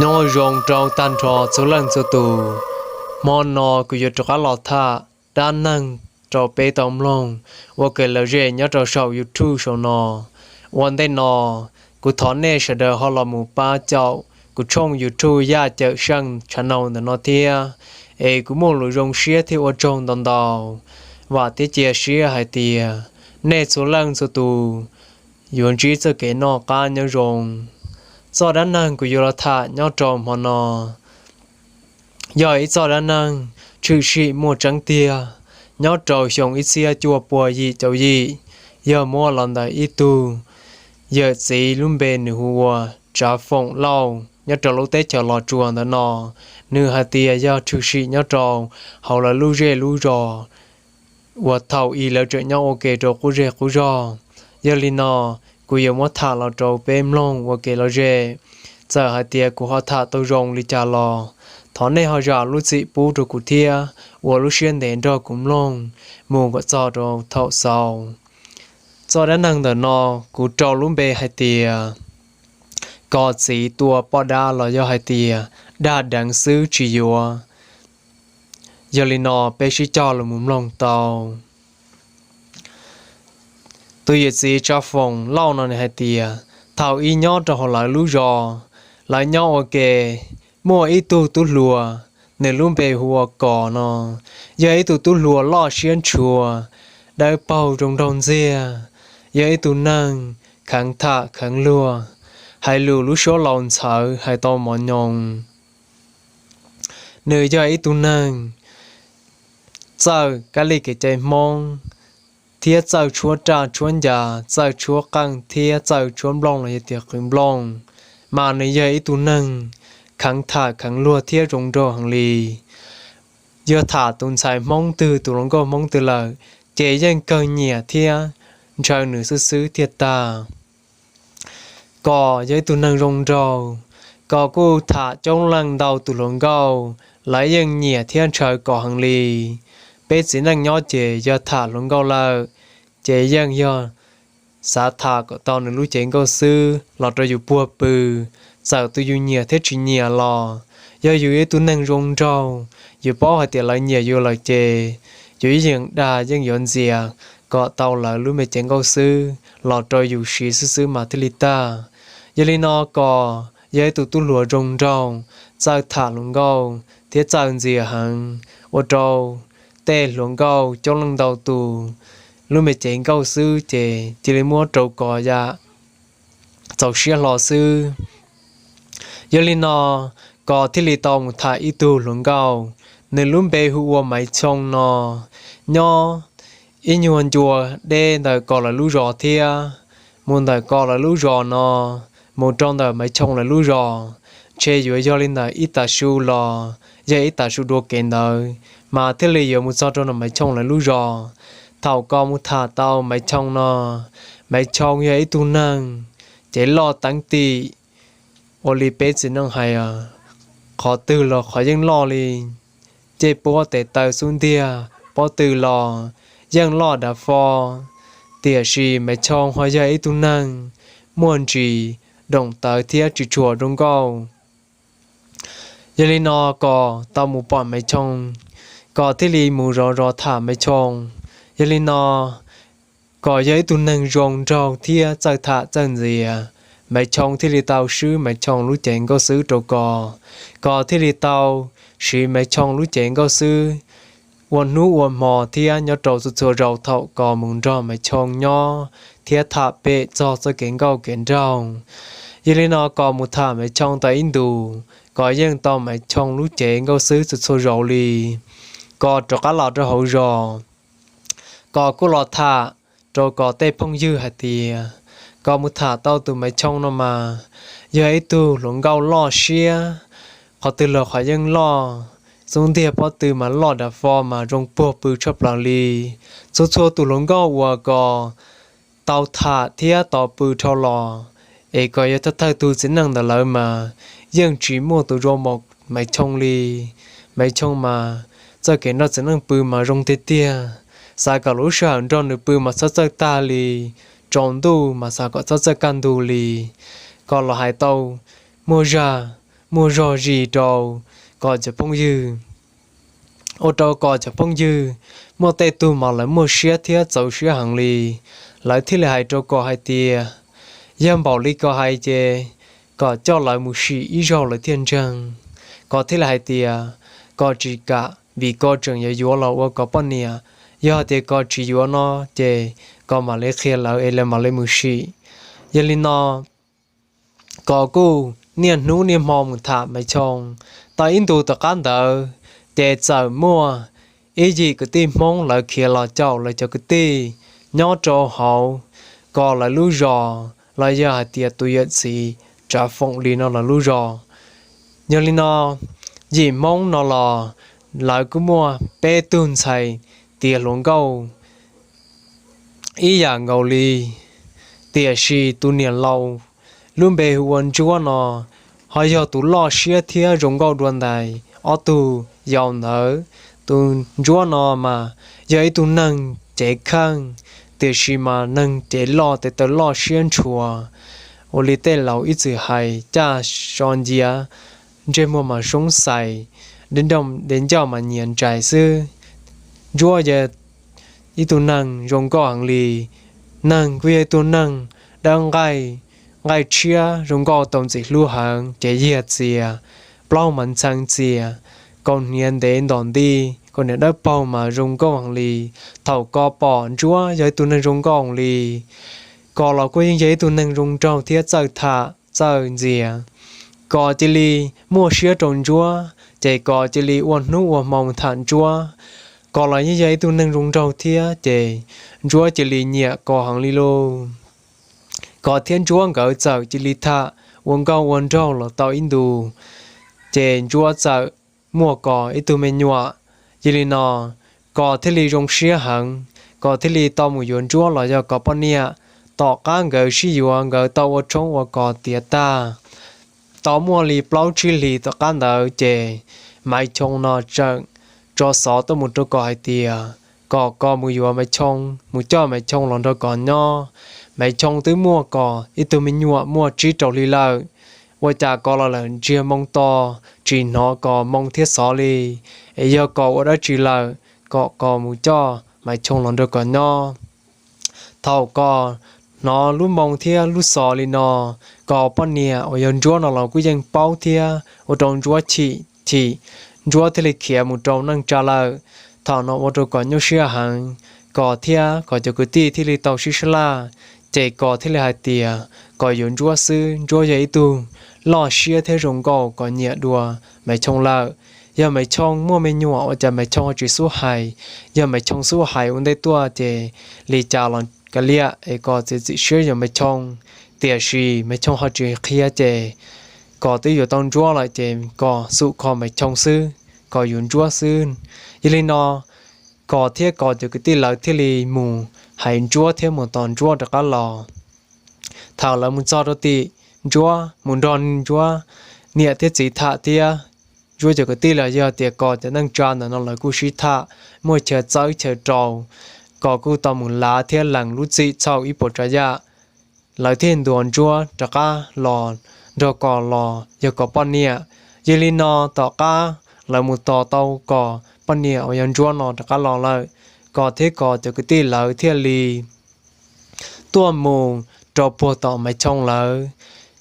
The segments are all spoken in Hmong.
Nyob zoo rau tag nrho txhua leej txhua tus, hmo no kuv yuav rov qab los tham dab neeg rau peb tau mloog ua kev lom zem nyob rau saum YouTube saum no. Ua ntej no, kuv thov nej sawv daws ho los mus pab caum kuv tshooj YouTube Yaj Cawm Seej channel ntawm no thiab, es kuv muaj lus zoo siab thiab ua tsaug ntau ntau. Vam thiab cia siab hais tias nej txhua leej txhua tus yuav ntsib txoj kev noj qab nyob zoo. Txoj dab neeg kuv yuav los tham nyob rau hmo no yog ib txoj dab neeg tshwm sim muaj tseeb tiag, nyob rau xyoo ib txhiab cuaj puas yim caum yim, yog muab los ntawm ib tug yawm txiv lub npe nws hu ua Tsav Foom Lauj nyob rau lub teb chaws Los Tsuas ntawm no. Nws hais tias yog tshwm sim nyob rau hauv lawv lub zej lub zos uas thaum ub lawv tseem nyob ua ke rau qub zej qub zog. Yog li no, kuv yuav muab tham los rau peb mloog ua kev lom zem. Txawm hais tias kuv ho tham tau zoo li cas los thov nej ho zam lub txim pub rau kuv thiab ua lub siab ntev nrog kuv mloog mus kom txog rau thaum xaus. Txoj dab neeg ntawm no kuv rau lub npe hais tias Koj txiv tua poj dab los yog hais tias dag deev xwb tsis yuav. Yog li no peb sib cog los mus mloog tau. Tus yawm txiv Tsav Foom Lauj no nws hais tias thaum ub nyob rau hauv lawv lub zos, lawv nyob ua ke, muaj ib tug tub hluas, nws lub npe hu ua Kos no, yog ib tug tub hluas loj siab ntshua, dawb paug zoo nraug ntxiag, yog ib tug neeg kheev tham kheev luag, hais lus lub suab laus ntxhawv hais tau mos nyoos. Nws yog ib tug neeg txawj kab li kev cai Hmoob, thiab txawj tshuab raj tshuab ncas, txawj tshuab qeej thiab txawj tshuab nplooj los yog tias qhwv nplooj, mas nws yog ib tug neeg kheev tham kheev luag thiab zoo nraug heev li. Yog tham tus ntxhais Hmoob twg tus hluas nkauj Hmoob twg lawm, ces yeej kawg nyiam thiab ntshaw nws xwb xwb thiaj tag. Kos yog ib tug neeg zoo nraug, Kos kuj tham coob leej ntau tus hluas nkauj, lawv yeej nyiam thiab ntshaw Kos heev li. Peb txiv neej nyob ces yog tham hluas nkauj lawm, ces yeej yog xav tham kom tau nws lub cev nkauj xwb los rau yus puag pw, txawm tus yus nyiam thiab tsis nyiam los, yog yus ib tug neeg zoo nraug, yus paub hais tias lawv nyiam yus lawm ces yus ib yeem dag yeej yuav ntxias kom tau lawv lub me cev nkauj xwb los rau yus siv xwb xwb mas thiaj li tag. Yog li no Kos yog ib tug tub hluas zoo nraug, txawj tham hluas nkauj thiab txawj ntxias heev, ua rau tej hluas nkauj coob leej ntau tus lub me cev nkauj xwb ces cia li muab rau Kos yam txaus siab hlo xwb. Yog li no, Kos thiaj li tau mus tham ib tug hluas nkauj, nws lub npe hu ua Maiv Choo no, nyob ib nyuag ncua deb ntawm Kos lawv lub zos thiab. Mus ntawm Kos lawv lub zos no mus rau ntawm Maiv Choo lawv lub zos, ntshe yuav yog li ntawm ib tag su los yog ib tag su dua kev ntawd mas thiaj li yuav mus txog rau ntawm Maiv Choo lawv lub zos. Thaum Kos mus tham tau Maiv Choo no, Maiv Choo yog ib tug neeg cev loj teeb tim, ua li peb txiv neej hais, qhov twg los qhov yeej loj li, cej puab tes taw xub ntiag pob tw los yeej loj dav fo. Tiam sis Maiv Choo ho yog ib tug neeg muaj ntsis doom tawv thiab tsis tshua zoo nkauj. Yog li no Kos tau mus pom Maiv Choo, Kos thiaj li mus zov zov tham Maiv Choo. Yog li no Kos yog ib tug neeg zoo nraug thiab txawj tham txawj ntxias, Maiv Choo thiaj li tau swb Maiv Choo lub cev nkauj xwb rau Kos. Kos thiaj li tau siv Maiv Choo lub cev nkauj xwb ua hnub ua hmo thiab nyob rau txhua txhua zaus thaum Kos mus nrog Maiv Choo nyob thiab tham pem txog txoj kev nkauj kev nraug. Yog li no Kos mus tham Maiv Choo tau ib ntus, Kos yeej tau Maiv Choo lub cev nkauj xwb txhua txhua zaus li. Kos rov qab los rau hauv zos, Kos kuj los tham rau Kos tej phooj ywg hais tias Kos mus tham tau tus Maiv Choo no mas yog ib tug hluas nkauj loj siab, qhov twg los qhov yeej loj, xub ntiag pob tw mas loj dav fo mas zoo puag pw tshaj plaws li. Txhua txhua tus hluas nkauj uas Kos tau tham thiab tos pw dhau los, es Kos yog thawj thawj tug txiv neej ntawm lawv mas yeej tsis muaj tus zoo npaum Maiv Choo li. Maiv Choo mas txoj kev nrog txiv neej pw mas zoo tiag tiag, xav kom lub sij hawm nrog nws pw mas txhob txawj tag li, tsaus ntuj mas xav kom txhob txawj kaj ntug li. Kos los hais tau muaj zaj muaj zog zis rau Kos cov phooj ywg. Ua rau Kos cov phooj ywg muaj tej tug mas lawv muaj siab thiab txaus siab heev li. Lawv thiaj li hais rau Kos hais tias, yog npaum li Kos hais ces kom coj lawv mus sim ib zaug lawv thiaj ntseeg. Kos thiaj li hais tias, Kos tsis kam, vim Kos tseem yuav yuav los ua Kos poj niam. Yog tias Kos tsis yuav no ces Kos mam li qhia lawv es lawv mam li mus sim. Yog li no Kos kuj niaj hnub niaj hmo mus tham Maiv Choo. Tau ib ntus tom qab ntawd ces txawm muaj ib yim kwv tij Hmoob lawv khiav los caum lawv cov kwv tij nyob rau hauv Kos lawv lub zos los yog hais tias tus yawm txiv Tsav Foom Lis no lawv lub zos. Yog li no yim Hmoob no los lawv kuj muaj peb tug ntxhais tiav hluas nkauj ib yam nkaus li. Tiam sis tus niam laus lub npe hu ua Ntsuab no ho yog tus loj siab thiab zoo nkauj dua ntais ob tug yau ntawd. Tus Ntsuab no mas yog ib tug neeg cev kheej, tiam sis mas neeg cev loj tes taw loj siab ntshua. Ua li tej laus ib txwm hais, caj so nciav, ntsej muag mas soob xais, dev ncauj mas nyias ntsais xwb. Ntsuab yog ib tug neeg zoo nkauj heev li. Neeg kuj yog ib tug neeg dawb nqaij, nqaij tshiab, zoo nkauj tau ntxim hlub heev, cev yiag txias, plaub mas ntxhee txias, kaus hniav ntev ntom nti, kaus hniav dawb paug mas zoo nkauj heev li. Thaum Kos pom Ntsuab yog ib tug neeg zoo nkauj heev li, Kos los kuj yeej yog ib tug neeg zoo nraug thiab txawj tham txawj ntxias. Kos cia li muaj siab rau Ntsuab ces Kos cia li ua hnub ua hmo tham Ntsuab. Kos los yeej yog ib tug neeg zoo nraug thiab ces Ntsuab cia li nyiam Kos heev li lauj. Kos thiab Ntsuab nkawd txawm cia li tham ua nkauj ua nraug los tau ib ntus, ces Ntsuab txawm muaj Kos ib tug me nyuam. Yog li no Kos thiaj li zoo siab heev, Kos thiaj li tau mus yuav Ntsuab los yog Kos poj niam. Tom qab nkawd sib yuav, nkawd tau ua tshoob ua kos tiav tag, tau muaj li plaub tsib hlis tom qab ntawd ces Maiv Choo no tseem tso xov tuaj mus rau Kos hais tias kom Kos mus yuav Maiv Choo, mus coj Maiv Choo los nrog Kos nyob. Maiv Choo twb muaj Kos ib tug me nyuam muaj tsib rau hli lawm, ua cas Kos los lawm ntsiag moo to, tsis hnov Kos moo thiab xov li. Es yog Kos ua dab tsi lawm kom Kos mus coj Maiv Choo los nrog Kos nyob? Thaum Kos hnov lub moo thiab lub xov li no, Kos poj niam uas yog Ntsuab no los kuj yeej paub thiab ua rau Ntsuab chim chim, Ntsuab thiaj li khiav mus rau neej tsa lawm. Thaum no ua rau Kos nyuaj siab heev, Kos thiab Kos cov kwv tij thiaj li tau sib sab laj, ces Kos thiaj li hais tias Kos yuav Ntsuab xwb, Ntsuab yog ib tug loj siab thiab zoo nkauj, Kos nyiam dua Maiv Choo lawm. Yog Maiv Choo muaj me nyuam ua cas Maiv Choo ho tsis xub hais? Yog Maiv Choo xub hais ua ntej tuaj ces li cas los kav liam es Kos txiav txim siab yuav Maiv Choo, tiam sis Maiv Choo ho tsis qhia ces Kos twb yuav tau Ntsuab lawm ces Kos xum kho Maiv Choo xwb, Kos yuav Ntsuab xwb. Yog li no Kos thiab Kos cov kwv tij lawv thiaj li mus hais Ntsuab thiab mus tos Ntsuab rov qab los. Thaum lawv mus txog rau tim, Ntsuab mus nrog Ntsuab niam thiab txiv tham thiab Ntsuab cov kwv tij los yog tias Kos cov neej tsa ntawm no lawv kuj sib tham, muaj chaw txawb chaw rau. Kos kuj tau mus lav thiab lees lub txim txhaum ib puas tsav yam, lawv thiaj ntuas Ntsuab rov qab los nrog Kos los yog Kos poj niam. Yog li no tom qab lawv mus tos tau Kos poj niam uas yog Ntsuab no rov qab los lawm, Kos thiab Kos cov kwv tij lawv thiaj li tuaj mus rau puag tom Maiv Choo lawv.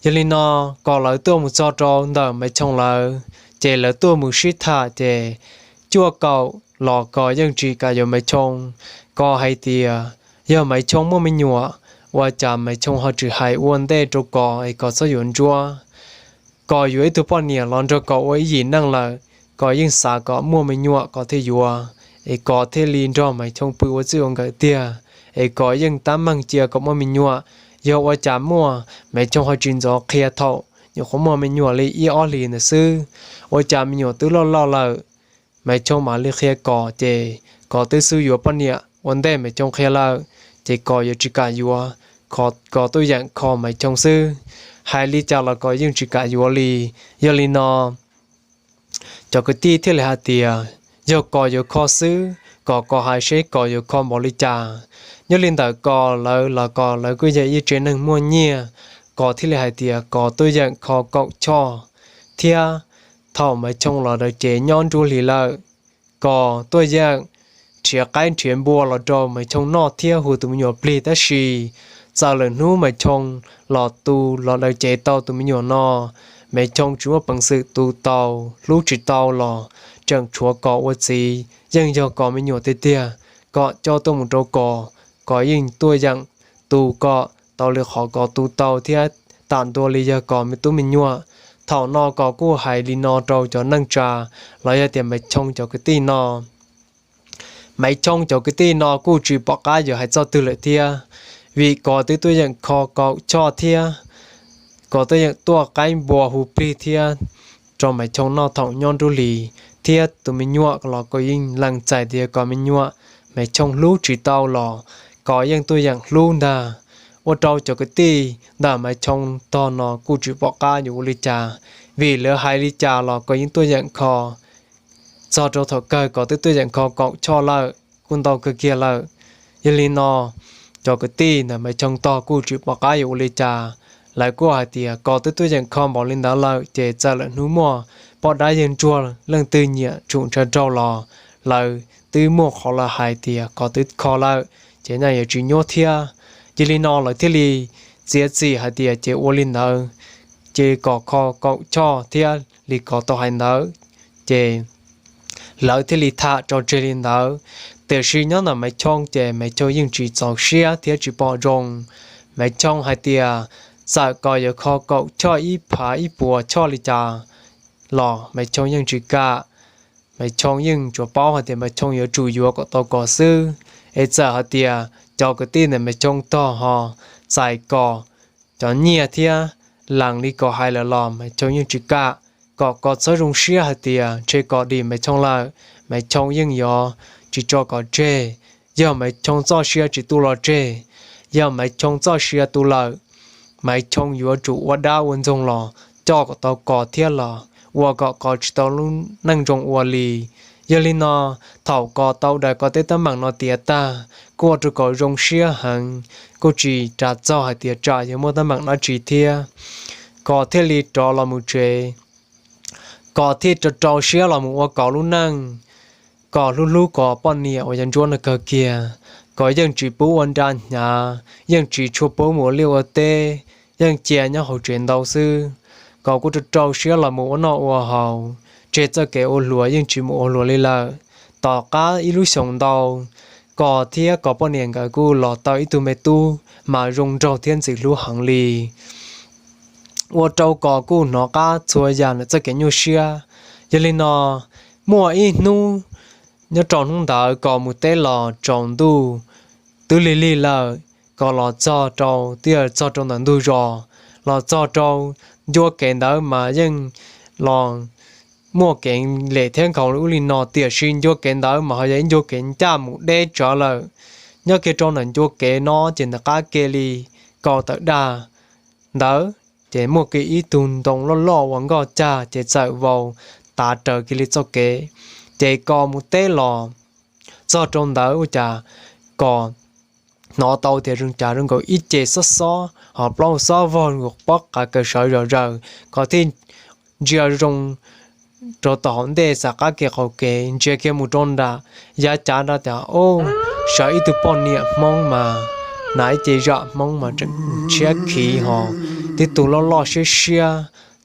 Yog li no Kos lawv tuaj mus txog rau ntawm Maiv Choo lawv, ces lawv tuaj mus sib tham ces cuaj kaum los Kos yeej tsis kam yuav Maiv Choo. Kos hais tias yog Maiv Choo muaj me nyuam, ua cas Maiv Choo ho tsis hais ua ntej rau Kos es Kos txhob yuav Ntsuab? Kos yuav ib tug poj niam los nrog Kos ua ib yim neej lawm, Kos yeej xav kom muaj me nyuam Kos thiaj yuav, es Kos thiaj li nrog Maiv Choo pw ua txij ua nkawm tiag, es Kos yeej tab meeg cia kom muaj me nyuam. Yog ua cas muaj, Maiv Choo ho tsis ntxov qhia thaum nyuam qhuav muaj me nyuam li ib ob hlis ntawd xwb, ua cas me nyuam twb loj loj lawm, Maiv Choo mam li qhia Kos ces Kos twb xub yuav poj niam ua ntej Maiv Choo qhia lawm, ces Kos yuav tsis kam yuav, Kos tuaj yeem kho Maiv Choo xwb. Hais li cas los Kos yeej tsis kam yuav li. Yog li no cov kwv tij thiaj li hais tias yog Kos yuav kho xwb, kom Kos hais seb Kos yuav kho npaum li cas. Nyob li ntawm Kos lawv los Kos lawv kuj yog ib tsev neeg muaj nyiaj, Kos thiaj li hais tias Kos tuaj yeem kho kaum choj, thiab thaum Maiv Choo los daws cev nyob nruab hlis lawm, Kos tuaj yeem nrhiav qaib nrhiav npua los rau Maiv Choo noj thiab hu tus me nyuam plig, tab sis txawm lawm hnub Maiv Choo los tu los daws cev tau tus me nyuam no, Maiv Choo tsis muaj peev xwm tu tau, hlub tsis tau los tseem tshuav Kos ua txiv, yeej yog Kos me nyuam tiag tiag, Kos coj tuaj mus rau Kos, Kos yeej tuaj yeem tu kom tau li qhov Kos tu tau thiab tam ntua li yog Kos me tub me nyuam. Thaum no Kos kuj hais li no rau cov neej tsa los yog tias Maiv Choo cov kwv tij no. Maiv Choo cov kwv tij no kuj tsis pom qab yuav hais txoj twg lawm thiab, vim Kos twb tuaj yeem kho Kaum Choj thiab Kos tuaj yeem tuaj qaib npua hu plig thiab rau Maiv Choo noj thaum nyob nruab hlis, thiab tus me nyuam los Kos yeej lees txais tias Kos me nyuam, Maiv Choo hlub tsis tau los Kos yeej tuaj yeem hlub ntag. Ua rau cov kwv tij ntawm Maiv Choo tog no kuj tsis pom qab yuav ua li cas, vim lawv hais li cas los Kos yeej tuaj yeem kho. Txog rau thaum kawg Kos twb tuaj yeem kho Kaum Choj lawm, kuj ntau kawg kiag lawm. Yog li no, cov kwv tij ntawm Maiv Choo tog kuj tsis pom qab yuav ua li cas. Lawv kuj hais tias Kos twb tuaj yeem kho npaum li ntawd lawm ces txawm lawm hnub muaj poj dab yawg ntsuag leej twg nyiam tshum ntshaw raug los lawv twb muaj qhov lawv hais tias Kos twb kho lawm, ces nyaj yuav tsis nyuab thiab. Yog li no lawv thiaj li txiav txim hais tias ces ua li ntawd, ces kom kho Kaum Choj thiab li Kos tau hais ntawd, ces lawv thiaj li tham tso tseg li ntawd. Tiam sis nyob ntawm Maiv Choo ces Maiv Choo yeej tsis txaus siab thiab tsis pom zoo. Maiv Choo hais tias txawm Kos yuav kho Kaum Choj ib phav ib puas choj li cas los Maiv Choo yeej tsis kam. Maiv Choo yeej tsuas paub hais tias Maiv Choo yuav tsum yuav kom tau Kos xwb, es txawm hais tias cov kwv tij ntawm Maiv Choo tog ho txais Kos cov nyiaj thiab lees li Kos hais lawm los Maiv Choo yeej tsis kam, kom Kos txhob zoo siab hais tias ntshe Kos dim Maiv Choo lawm, Maiv Choo yeej yuav tsis tso Kos tseg. Yog Maiv Choo txoj sia tsis tu los tseg, yog Maiv Choo txoj sia tu lawm, Maiv Choo yuav tsum ua dab ua ntxoog los coj kom tau Kos thiab los ua kom Kos tsis tau lub neej zoo ua li. Yog li no, thaum Kos tau daws Kos tej teeb meem no tiav tag, kuj ua rau Kos zoo siab heev, kuj tsis ras txog hais tias tsam yuav muaj teeb meem dab tsi thiab. Kos thiaj li rov los mus tsev. Kos thiaj rau rau siab los mus ua Kos lub neej. Kos hlub hlub Kos poj niam uas yog Ntsuab no kawg kiag. Kos yeej tsis pub ua nra hnyav, yeej tsis tshua pub mus ua liaj ua teb, yeej cia nyob hauv tsev ntau xwb. Kos kuj rau rau siab los mus ua noj ua haus, tseg txoj kev ua hluas yeej tsis mus ua hluas li lawm. Tom qab ib lub xyoos ntau, Kos thiab Kos poj niam nkawd kuj los tau ib tug me tub mas zoo nraug thiab ntxim hlub heev li. Ua rau Kos kuj hnov qab txhua yam ntawm txoj kev nyuaj siab. Yog li no, muaj ib hnub nyob rau hnub ntawd Kos mus teb los tsaus ntuj twb lig lig lawm, Kos los txog rau twb txog rau ntawm ntug zos, los txog rau ncua kev ntawd mas yeej los muaj kev lem thiab nkhaus ub li no, tiam sis ncua kev ntawd mas ho yog ib ncua kev ncaj mus deb tsawv lawm. Nyob kiag rau ntawm ncua kev no ces ntawm qab ke li kaum tawm dag ntawd ces muaj kiag ib tug ntoo loj loj uas nkoj cag ces txawm vau tav raws kiag li txoj kev. Ces Kos mus teb los txog rau ntawd ua cas Kos hnov tau tias zoo cas zoo nkaus ib ce xob xob ho plaub xob vog nkaus pob qa kaws sawv zom zaws. Kos thiaj ntsia zoo rau tom hauv ntej xam qab kev qaum kev ntsia kiag mus rau nram yav cav nrad tias, Au, sawv ib tug poj niam Hmoob mas hnav ib ce zam Hmoob mas tseem tshiab khiv ho tib tug loj loj siab siab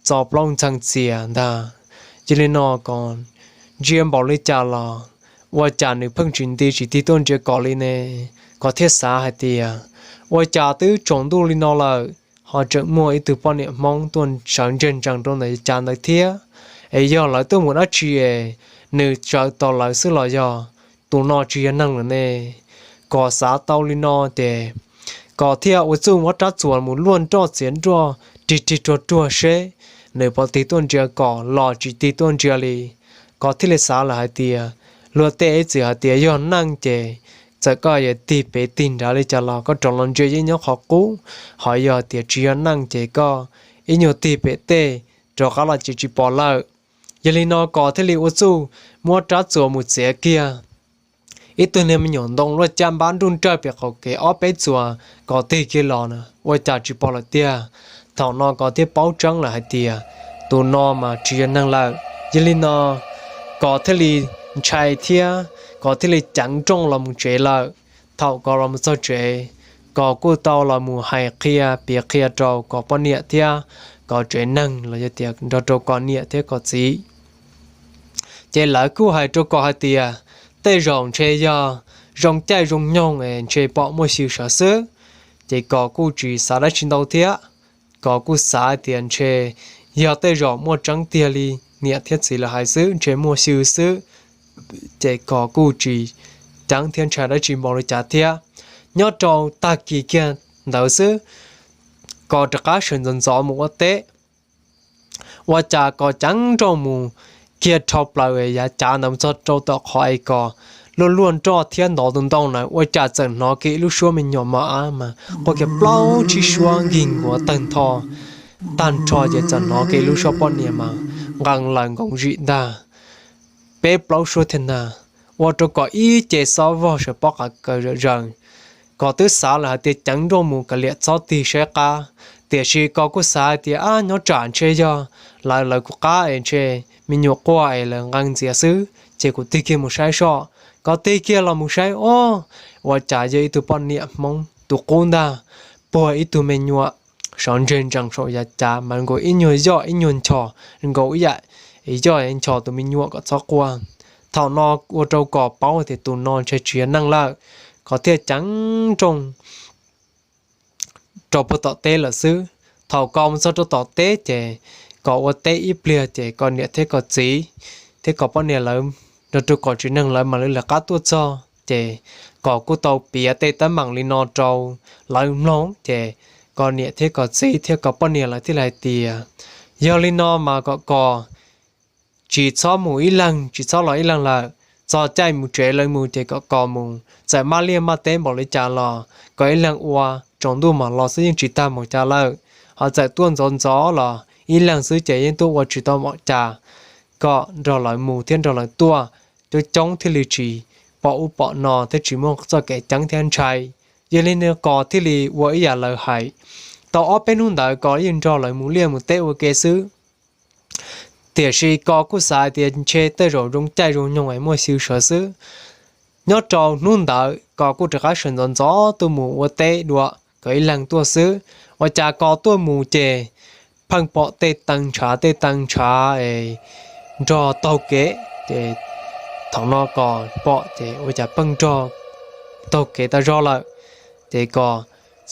txo plaub ntxhee txias ntag. Cia li no Kos ntsia npaum li cas los ua cas nws pheej tsis nti tsis tig tuaj ntsia Kos li ne. Kos thiaj xav hais tias, Ua cas twb tsaus ntuj li no lawm ho tseem muaj ib tug poj niam Hmoob tuaj sawv ntseg ntsees rau ntawm yav cav ntawd thiab? Es yog lawv tuaj mus dab tsi es nws sawv tos lawv xwb los yog tus no tsis yog neeg lawm ne? Kos xav tau li no ces Kos thiaj ua txuj muab rab txuas mus luaj nroj txiav nroj rig rig ruag ruag seb nws puas tig tuaj ntsia Kos los tsis tig tuaj ntsia li. Kos thiaj li xav lawm hais tias, Luag tej ib txwm hais tias yog neeg ces txawm koj yuav tig pem tig nrad li cas los koj rov los ntsia yeej nyob qhov qub, ho yog tias tsis yog neeg ces koj ib nyuag tig pem tej rov qab los ces tsis pom lawm. Yog li no Kos thiaj li ua txuj muab rab txuas mus txiav kiag ib tug niag me nyuam ntoo luaj caj npab nruj nrawj pem qaum kev ob peb txuas, Kos tig kiag los ua cas tsis pom lawm tiag. Thaum no Kos thiaj paub tseeb lawm hais tias tus no mas tsis yog neeg lawm. Yog li no, Kos thiaj li ntshai thiab Kos thiaj li ceev nrooj los mus tsev lawm. Thaum Kos los mus txog tsev, Kos kuj tau los mus hais qhia piav qhia rau Kos poj niam thiab Kos tsev neeg los yog tias nrog rau Kos niam thiab Kos txiv. Ces lawv kuj hais rau Kos hais tias tej zaum ntshe yog zoo caij zoo nyoog es ntshe pom muaj xyw sawv xwb. Ces Kos kuj tsis xav dab tsi ntau thiab, Kos kuj xav hais tias ntshe yog tej zaum muaj tseeb tiag li niam thiab txiv lawv hais xwb, ntshe muaj xyw xwb. Ces Kos kuj tsis ceeb thiab ntshai dab tsi npaum li cas thiab. Nyob rau tag kis kiag ntawd xwb, Kos rov qab sawv ntxov ntxov mus ua teb. Ua cas Kos ceev nrooj mus kiag dhau plaws yav cav ntawd mus txog rau tom qhov es Kos luaj luaj nroj thiab ntov tus ntoo na, ua cas txawm hnov kiag ib lub suab me nyuam mos ab mas quaj kiag plaub tsib suab nkig nkuav tawg ntho tag nrho, ces txawm hnov kiag ib lub suab poj niam mas nqee lawm nkoos zim ntag, peb plaub suab thiab ntag, ua rau Kos ib ce xob vog sawv pob qav kaws zom zaws. Kos twb xav lawm hais tias ceev nrooj mus kav liam txhob tig saib qab, tiam sis Kos kuj xav hais tias ab nyob tsam ntshe yog lawv lawv kuv qab es ntshe me nyuam quaj es lawv nqee ntxias xwb, ces kuv tig kiag mus saib soj. Kos tig kiag los mus saib, o, ua cas yog ib tug poj niam Hmoob tus qub ntag, puag ib tug me nyuam sov ntseg ntsees saum yav cav mas nkaus ib nyuag yoj ib nyuag nchos, nkaus ib yam yoj nchos tus me nyuam kom txhob quaj. Thaum no ua rau Kos paub tias tus no ntshe tsis yog neeg lawm, Kos thiaj ceev nrooj rau puag tom teb lawm xwb. Thaum Kos mus txog rau tom teb ces Kos ua teb ib pliag ces Kos niam thiab Kos txiv thiab Kos poj niam lawv nrog rau Kos tsev neeg lawv mam li lawv qab tuaj txog ces Kos kuj tau piav tej teeb meem li no rau lawv mloog ces Kos niam thiab Kos txiv thiab Kos poj niam lawv thiaj li hais tias, yog li no mas kom Kos tsis txhob mus ib leeg, tsis txhob los ib leeg lawm, txog caij mus tsev lawv mus ces kom Kos mus, txawm maj liaj maj teb npaum li cas los kom ib leeg ua, tsaus ntuj mam los xwb yeej tsis tag npaum cas lawm. Ho txawm tuaj ntxov ntxov los ib leeg xwb ces yeej tuaj ua tsis tau npaum cas, kom nrog lawv mus thiab nrog lawv tuaj, coob coob thiaj li tsis pom ub pom no thiab tsis muaj txoj kev ceeb thiab ntshai. Yog li no Kos thiaj li ua ib yam lawv hais. Tau ob peb hnub ntawd Kos yeej nrog lawv mus liaj mus teb ua ke xwb. Tiam sis Kos kuj xav hais tias ntshe tej zaum zoo caij zoo nyoog es muaj xyw sawv xwb. Nyob rau hnub ntawd Kos kuj rov qab sawv ntxov ntxov tuaj mus ua teb dua, Kos ib leeg tuaj xwb. Ua cas Kos tuaj mus ces pheej pom tej tee ntshav tej tee ntshav es nrog taug kev ces thaum no Kos pom ces ua cas pheej nrog taug kev tau zog lawm. Ces Kos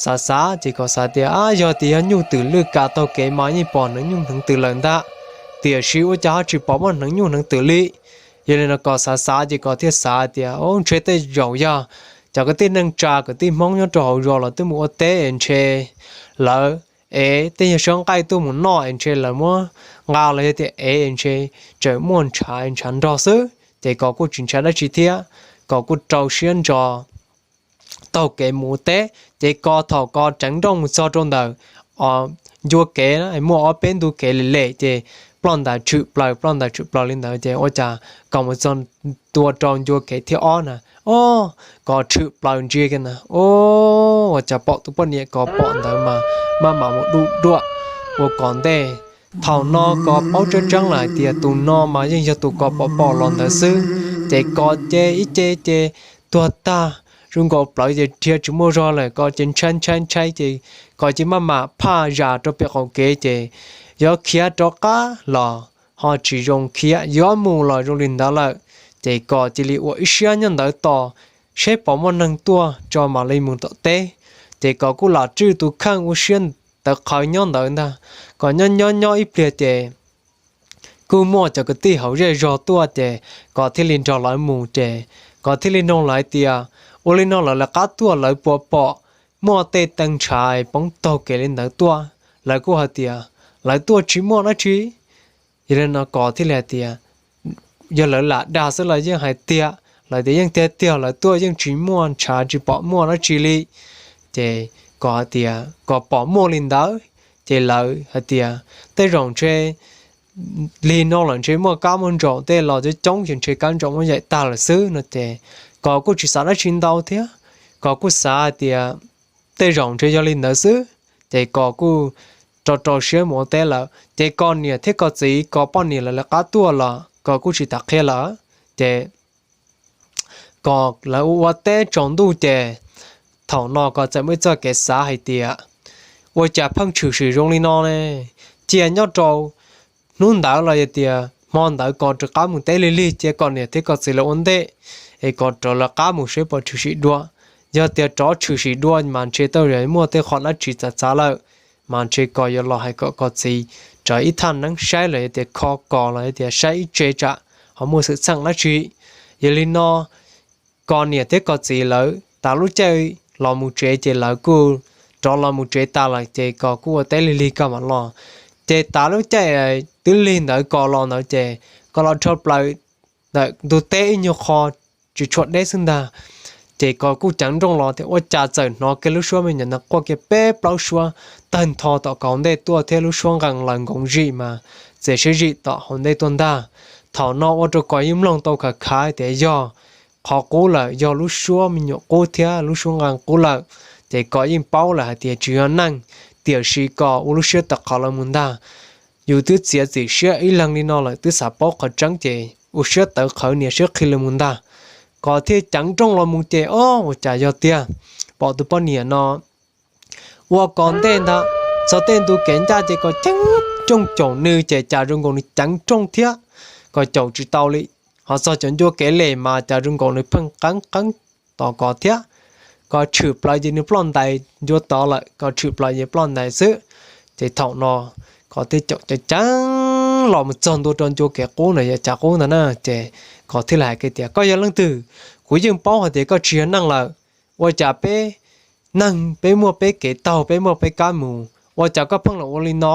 xav xav ces Kos xav tias, ab, yog tias yog nyuj twm lwj kas taug kev mas yeej pom hneev nyuj hneev twm lawm ntag, tiam sis ua cas ho tsis pom muaj hneev nyuj hneev twm li. Yog li no Kos xav xav ces Kos thiaj xav tias, o, ntshe tej zaum yog cov kwv tij neej tsa kwv tij Hmoob nyob rau hauv zos los twb mus ua teb es ntshe lawv ev tej nyuag sab nqaij tuaj mus noj es ntshe lawv muab nqa los yog tias ev es ntshe tseem muaj ntshav ntshav nrog xwb ces Kos kuj tsis ntshai dab tsi thiab. Kos kuj rau siab ntso taug kev mus ua teb. Ces Kos thaum Kos ceev nrooj mus txog rau ntawm ncua kev, muaj ob peb ntu kev lem lem ces ploj ntais tshwm plaws ploj ntais tshwm plaws li ntawd ces ua cas Kos mus txog tua rau ncua kev thib ob na, o, Kos tshwm plaws ntsia kiag na, o, ua cas pom tus poj niam Kos pom ntawd mas maj mam mus dub duam ua Kos ntej. Thaum no Kos paub tseeb tseeb lawm hais tias tus no mas yeej yog tus Kos pom pom los ntawd xwb. Ces Kos ces ib ce ces tuag tag, zoo nkaus plawv ces dhia tsis muaj zog lawm, Kos ces ntshai ntshai ntshai ces Kos ces maj mam phaj zam rau pem qaum kev ces yuav khiav rov qab los ho tsis zoo khiav, yuav mus los zoo li ntawd lawm. Ces Kos cia li ua ib siab nyob ntawd tos seb pom muaj neeg tuaj tso mam li mus tom teb. Ces Kos kuj lam tswj tus kheej ua siab tawv qhawv nyob ntawd ntag. Kos nyob nyob nyob ib pliag ces kuj muaj cov kwv tij hauv zej zog tuaj ces Kos thiaj li nrog lawv mus ces Kos thiaj li nug lawv hais tias, ua li no lawv lawv qab tuaj lawv puas pom muaj tej tee ntshav poob taug kev li ntawd tuaj? Lawv kuj hais tias lawv tuaj tsis muaj dab tsi. Yog li no Kos thiaj li hais tias, yog lawv lam dag xwb los yeej hais tiag, lawv tias yeej tiag tiag lawv tuaj yeej tsis muaj ntshav tsis pom muaj dab tsi li. Ces Kos hais tias Kos pom muaj li ntawd. Ces lawv hais tias tej zaum ntshe li no lawm ntshe muaj kab muaj ntsaum tej los coob coob ces ntshe kab ntsaum muab yaim tag lawm xwb no ces Kos kuj tsis xav dab tsi ntau thiab. Kos kuj xav hais tias tej zaum ntshe yog li ntawd xwb. Ces Kos kuj rau rau siab mus ua teb lawm. Ces Kos niam thiab Kos txiv, Kos poj niam lawv lawv qab tuaj los Kos kuj tsis tas qhia lawm. Ces Kos lawv ua ua teb tsaus ntuj ces thaum no Kos txawm muaj ib txoj kev xav hais tias, ua cas pheej tshwm sim zoo li no ne? Cia nyob rau hnub ntawd los yog tias hmo ntawd Kos rov qab mus teb lig lig cia Kos niam thiab Kos txiv lawv ua ntej, es Kos rov lawv qab mus saib puas tshwm sim dua. Yog tias rov tshwm sim dua mas ntshe tau muaj tej qhov dab tsi txav txav lawm, mas ntshe Kos yuav los hais kom Kos txiv tso ib thaj neeb saib los yog tias kho Kos los yog tias saib ib tse tsam ho muaj xwm txheej dab tsi. Yog li no Kos niam thiab Kos txiv lawv tav lub caij los mus tsev ces lawv kuj rov los mus tsev tas lawm ces Kos kuj ua teb lig lig Kos mam los. Ces tav lub caij twb lig ntawd Kos los ntawd ces Kos los dhau plaws ntawm ntug teb ib nyuag qho tsis tshua deb xwb ntag. Ces Kos kuj ceev nrooj los tias ua cas txawm hnov kiag lub suab me nyuam ntawd quaj kiag peb plaub suab tawg ntho tom Kos hauv ntej tuaj thiab lub suab nqees laws nkoov zim mas txias siab zim tom hauv ntej tuaj ntag. Thaum no ua rau Kos yeej mloog tau khav khav tias yog qhov qub lawm, yog lub suab me nyuam qub thiab lub suab nqees qub lawm. Ces Kos yeej paub lawm hais tias tsis yog neeg, tiam sis Kos ua lub siab tawv qhawv los mus ntag. Yus twb txiav txim siab ib leeg li no lawm twb xav paub qhov tseeb ces ua siab tawv qhawv niam siab qhi los mus ntag. Kos thiaj ceev nrooj los mus ces ob ua cas yog tiag, pom tus poj niam no ua Kos ntej ntag. Txog tej ntu kev ncaj ces Kos ceev nrooj caum nws ces cas zoo nkaus nws ceev nrooj thiab Kos caum tsis tau li. Ho txog cov ncua kev lem mas cas zoo nkaus nws pheej qeeb qeeb tos Kos thiab. Kos tshwm plaws ces nws ploj ntais ncua tod lawm, Kos tshwm plaws ces ploj ntais xwb. Ces thaum no Kos thiaj caum ceev ceev los mus txog ntua rau ncua kev qub na, yog cas qub ntag na. Ces Kos thiaj li hais kiag tias koj yog leej twg? Kuv yeej paub hais tias koj tsis yog neeg lawm. Ua cas peb neeg peb muaj peb kev taug, peb muaj peb kab mus, ua cas koj pheej los ua li no?